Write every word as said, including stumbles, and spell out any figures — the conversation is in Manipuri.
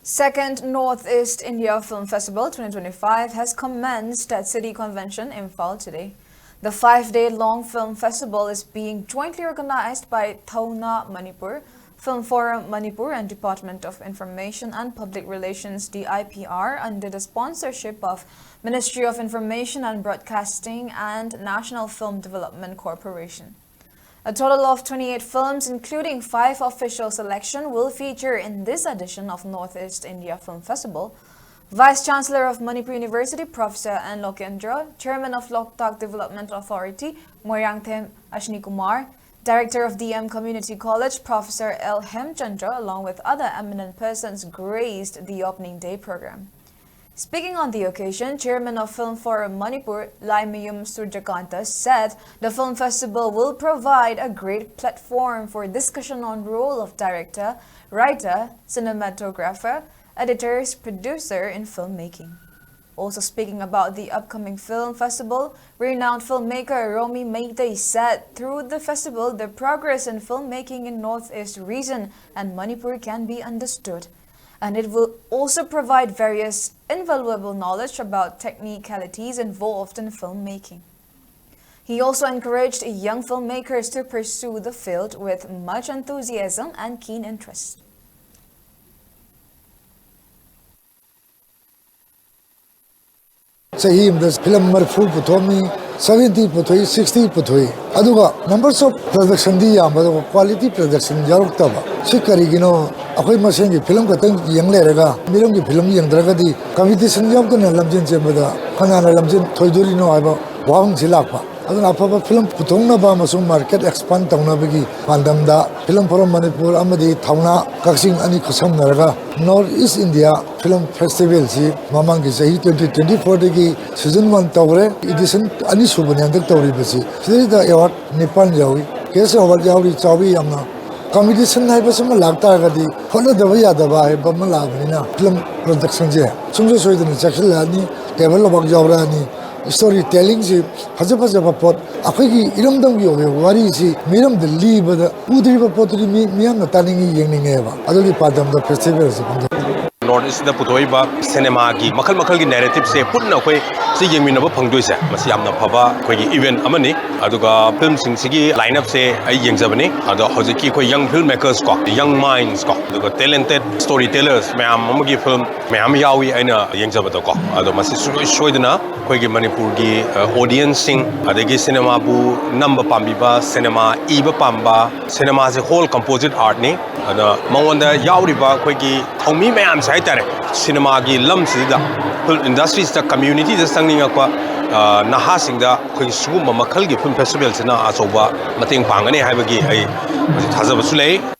Second Northeast India Film Festival twenty twenty-five has commenced at City Convention, Imphal today. The five-day long film festival is being jointly organized by Thauna Manipur, Film Forum Manipur and Department of Information and Public Relations, D I P R, under the sponsorship of Ministry of Information and Broadcasting and National Film Development Corporation. A total of twenty-eight films, including five official selection, will feature in this edition of Northeast India Film Festival. Vice Chancellor of Manipur University, Professor N Lokendra, Chairman of Loktak Development Authority, Moirangthem Ashni Kumar, Director of D M Community College, Professor L Hemchandra, along with other eminent persons, graced the opening day program. Speaking on the occasion, Chairman of Film Forum Manipur, Laimayum Surjakanta, said the film festival will provide a great platform for discussion on role of director, writer, cinematographer, editors, producer in filmmaking. Also speaking about the upcoming film festival, renowned filmmaker Romi Meitei said through the festival, the progress in filmmaking in Northeast region and Manipur can be understood. And it will also provide various invaluable knowledge about technicalities involved in filmmaking. He also encouraged young filmmakers to pursue the field with much enthusiasm and keen interest. ꯆꯍꯤ ꯑꯃꯗ ꯐꯤꯂꯝ ꯃꯔꯤꯐꯨ ꯄꯨꯊꯣꯛꯑꯝꯃꯤ, ꯁꯚꯦꯟꯇꯤ ꯄꯨꯊꯣꯛꯏ, ꯁꯤꯛꯁꯇꯤ ꯄꯨꯊꯣꯛꯏ꯫ ꯑꯗꯨꯒ numbers of productionꯗꯤ ꯌꯥꯝꯕ, ꯑꯗꯨꯒ quality production ꯌꯥꯎꯔꯛꯇꯕ꯫ ꯁꯤ ꯀꯔꯤꯒꯤꯅꯣ? ꯑꯩꯈꯣꯏ ꯃꯁꯦꯟꯒꯤ ꯐꯤꯂꯝ ꯈꯛꯇꯪ ꯌꯦꯡ ꯂꯩꯔꯒ ꯃꯤꯔꯝꯒꯤ ꯐꯤꯂꯝ ꯌꯦꯡꯗ꯭ꯔꯒꯗꯤ competition ꯌꯥꯎꯗꯅ ꯂꯝꯖꯦꯟ ꯆꯦꯟꯕꯗ ꯀꯅꯥꯅ ꯂꯝꯖꯦꯟ ꯊꯣꯏꯗꯣꯔꯤꯅꯣ ꯍꯥꯏꯕ ꯋꯥꯍꯪꯁꯤ ꯂꯥꯛꯄ꯫ ꯑꯗꯨꯅ ꯑꯐꯕ ꯐꯤꯂꯝ ꯄꯨꯊꯣꯛꯅꯕ ꯑꯃꯁꯨꯡ market expand ꯇꯧꯅꯕꯒꯤ ꯄꯥꯟꯗꯝꯗ Film Forum Manipur ꯑꯃꯗꯤ ꯊꯧꯅꯥ ꯀꯛꯆꯤꯡ ꯑꯅꯤ ꯈꯨꯠꯁꯝꯅꯔꯒ North East India Film Festivalꯁꯤ ꯃꯃꯥꯡꯒꯤ ꯆꯍꯤ twenty twenty fourꯗꯒꯤ season one ꯇꯧꯈ꯭ꯔꯦ, edition ꯑꯅꯤꯁꯨꯕꯅꯤ ꯍꯟꯗꯛ ꯇꯧꯔꯤꯕꯁꯤ꯫ ꯁꯤꯗꯩꯗ award ꯅꯤꯄꯥꯟ ꯌꯥꯎꯏ, cash award ꯌꯥꯎꯔꯤ, ꯆꯥꯎꯏ ꯌꯥꯝꯅ꯫ Competition ꯍꯥꯏꯕꯁꯤꯃ ꯂꯥꯛꯇꯥꯔꯒꯗꯤ ꯍꯣꯠꯅꯗꯕ ꯌꯥꯗꯕ ꯍꯥꯏꯕ ꯑꯃ ꯂꯥꯛꯑꯕꯅꯤꯅ film productionꯁꯦ ꯁꯨꯡꯁꯣꯏ ꯁꯣꯏꯗꯅ ꯆꯦꯛꯁꯤꯜꯂꯛꯑꯅꯤ, table award ꯌꯥꯎꯔꯛꯑꯅꯤ, story tellingꯁꯤ ꯐꯖ ꯐꯖꯕ ꯄꯣꯠ, ꯑꯩꯈꯣꯏꯒꯤ ꯏꯔꯝꯗꯝꯒꯤ ꯑꯣꯏꯕ ꯋꯥꯔꯤꯁꯤ ꯃꯤꯔꯝꯗ ꯂꯤꯕꯗ ꯎꯗ꯭ꯔꯤꯕ ꯄꯣꯠꯇꯨꯗꯤ ꯃꯤ ꯃꯤꯌꯥꯝꯅ ꯇꯥꯅꯤꯡꯉꯤ, ꯌꯦꯡꯅꯤꯡꯉꯦꯕ꯫ ꯑꯗꯨꯒꯤ ꯄꯥꯟꯗꯝꯗ festivalꯁꯤ ꯄꯥꯡꯊꯣꯛꯏ꯫ North East ꯇ ꯄꯨꯊꯣꯛꯏꯕ ꯁꯤꯅꯦꯃꯥꯒꯤ ꯃꯈꯜ ꯃꯈꯜꯒꯤ narrative ꯁꯦ ꯄꯨꯟꯅ ꯑꯩꯈꯣꯏ ꯁꯤ ꯌꯦꯡꯃꯤꯟꯅꯕ ꯐꯪꯗꯣꯏꯁꯦ, ꯃꯁꯤ ꯌꯥꯝꯅ ꯐꯕ ꯑꯩꯈꯣꯏꯒꯤ event ꯑꯃꯅꯤ꯫ ꯑꯗꯨꯒ film ꯁꯤꯡꯁꯤꯒꯤ line up ꯁꯦ ꯑꯩ ꯌꯦꯡꯖꯕꯅꯤ꯫ ꯑꯗꯣ ꯍꯧꯖꯤꯛꯀꯤ ꯑꯩꯈꯣꯏ young film makers ꯀꯣ, young minds ꯀꯣ, ꯑꯗꯨꯒ talented story tellers ꯃꯌꯥꯝ ꯑꯃꯒꯤ film ꯃꯌꯥꯝ ꯌꯥꯎꯏ ꯑꯩꯅ ꯌꯦꯡꯖꯕꯗꯀꯣ꯫ ꯑꯗꯣ ꯃꯁꯤ ꯁꯨꯡꯁꯣꯏ ꯁꯣꯏꯗꯅ ꯑꯩꯈꯣꯏꯒꯤ ꯃꯅꯤꯄꯨꯔꯒꯤ, ꯑ, audience ꯁꯤꯡ, ꯑꯗꯒꯤ ꯁꯤꯅꯦꯃꯥꯕꯨ ꯅꯝꯕ ꯄꯥꯝꯕꯤꯕ, ꯁꯤꯅꯦꯃꯥ ꯏꯕ ꯄꯥꯝꯕ, ꯁꯤꯅꯦꯃꯥꯁꯦ whole composite art ꯅꯤ꯫ ꯑꯗ ꯃꯉꯣꯟꯗ ꯌꯥꯎꯔꯤꯕ ꯑꯩꯈꯣꯏꯒꯤ ꯊꯧꯃꯤ ꯃꯌꯥꯝꯁꯦ ꯍꯥꯏꯇꯥꯔꯦ, ꯁꯤꯅꯦꯃꯥꯒꯤ ꯂꯝꯁꯤꯗ, film industry ꯁꯤꯗ, community ꯗ ꯆꯪꯅꯤꯡꯉꯛꯄ, ꯑ, ꯅꯍꯥꯁꯤꯡꯗ ꯑꯩꯈꯣꯏꯒꯤ ꯁꯤꯒꯨꯝꯕ ꯃꯈꯜꯒꯤ film festival ꯁꯤꯅ ꯑꯆꯧꯕ ꯃꯇꯦꯡ ꯄꯥꯡꯒꯅꯤ ꯍꯥꯏꯕꯒꯤ ꯑꯩ ꯍꯧꯖꯤꯛ ꯊꯥꯖꯕꯁꯨ ꯂꯩ꯫